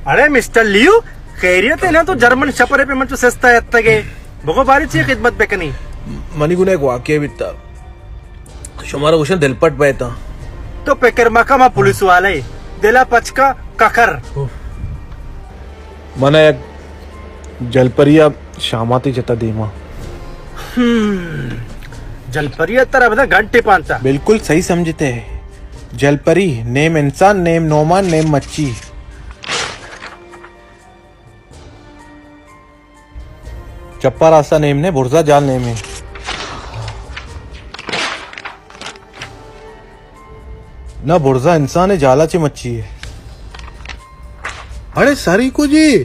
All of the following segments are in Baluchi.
اڑے مسٹر لیو، خیریت ہے نا؟ تو جرمن شپرے پہ من چو سستا اتگے۔ بگو باری چی خدمت بکنی؟ منی گونا ایک واقعہ بیتا۔ شمارا گوشن دل پٹ بیتا۔ تو پکر مکا، ما پولیس والے۔ دلا پچکا ککر۔ من یک جلپریا شاماتے جتا دیما۔ ہم، جلپریا ترا بدا گھنٹے پانتا۔ بالکل صحیح سمجھتے ہیں۔ جلپری، نیم انسان، نیم نومان، نیم مچی۔ چپا راستہ نیم نے، برزا جال نیم ہے۔ نہ برزا انسان ہے، جالا چے مچی ہے۔ اڑے ساری کو جی،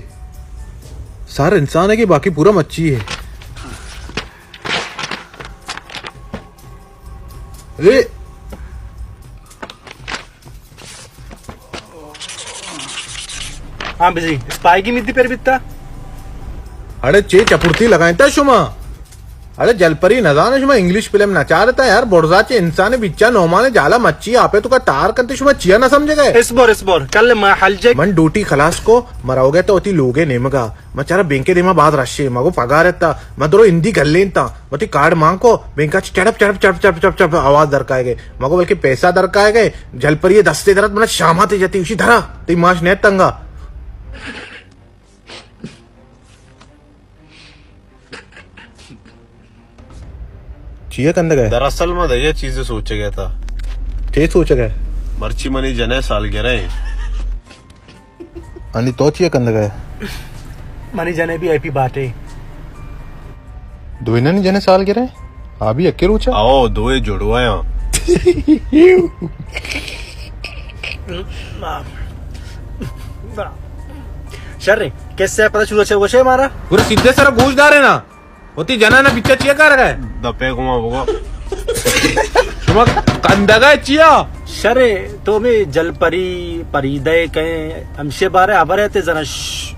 سر انسان ہے کہ باقی پورا مچی ہے۔ اے۔ ہاں بزی، اسپائیگی میدی پر بیتا۔ اڑے چے چپرتی لگائیں تا شما؟ اڑے جلپری نزانے شما انگلش فلم نہ چارتا یار، برزا چے انسان بچا نومان جالا مچی آپے تو کا ٹار کنتے، شما چیا نہ سمجھ گئے؟ اسبر، اسبر، کل ما حل جے۔ من ڈوٹی خلاص کو، مراو گئے تو ہوتی لوگے نیمگا۔ ما چارا بینکے دیما باز رشے، ما گو پگار اتا، ما درو ہندی گلین تا، ما تی کارڈ مان کو، بینکا چ چڑپ چڑپ چڑپ چڑپ چڑپ چڑپ آواز در کائے گئے۔ ما گو بلکہ پیسہ در کائے گئے، جلپری دستے درت منا شاماتے جتی، اسی دھرا، تی ماش نیت تنگا۔ چیا کندگ ہے؟ دراصل ما دگہ چیز سوچ گیا تھا۔ چے سوچ گئے؟ مرچی منی جنے سالگرہ ہیں۔ انی تو چیا کندگ ہے؟ منی جنے بھی ہیپی برتھ ڈے۔ دوئینانی جنے سالگرہ؟ آ بھی اکے روچا؟ آؤ، دوئے جڑوایا۔ شر، کس سے پتہ چورا چے وشے مارا؟ گرو سیدھے سر گوش دارے نا۔ وتی جنان ء پچا چیا کارگ ء؟ دپے گما بگو۔ شما کندگ ء چیا؟ شرے، تو میں جلپری پریدہ کہیں ہمشے بارے خبر ہے تے زنا ش-،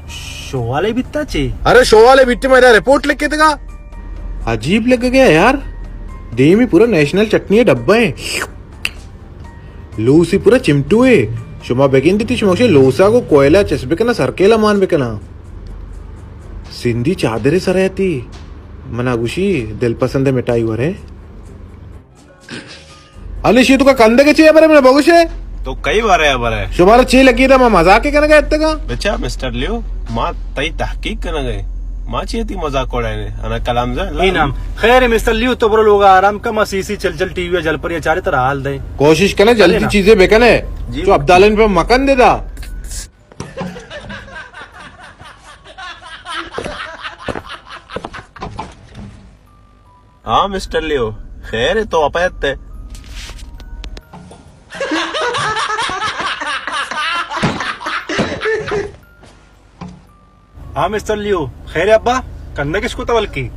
شوالے بیتا چی؟ ارے شوالے بیتے، میں رپورٹ لکھے تھا۔ عجیب لگ گیا یار، دیمی پورا نیشنل چٹنی ڈبہ ہے۔ لوسی پورا چمٹو ہے۔ شما بگندیتی شما گوشے لوسا گو کوئلہ چس بکنا، سرکیلا مان بکنا۔ سندھی چادرے سر ایتی۔ منا گوشی دل پسند مٹائی ورے۔ علی شی تو کا کندے کے چے برے منا بگوشے؟ تو کئی بارے برے؟ شمارا چے لگی دا، ما مذاق کنگا اتگا؟ بچا مسٹر لیو، ما تئی تحقیق کنگا۔ ما چے تی مذاق اڑائے نے؟ انا کلام زن۔ اے نام۔ خیر مسٹر لیو، تو برو لوگا آرام کا، ما سی سی چل چل ٹی وی جلپری چارے ترا حال دیں۔ کوشش کنے جلدی چیزیں بکنے۔ جی۔ تو عبداللہ پہ مکن دے دا۔ ہاں مسٹر لیو، خیر ہے تو اپیت ہے۔ ہاں مسٹر لیو، خیر ہے ابا، کندگ اش کو تول کی؟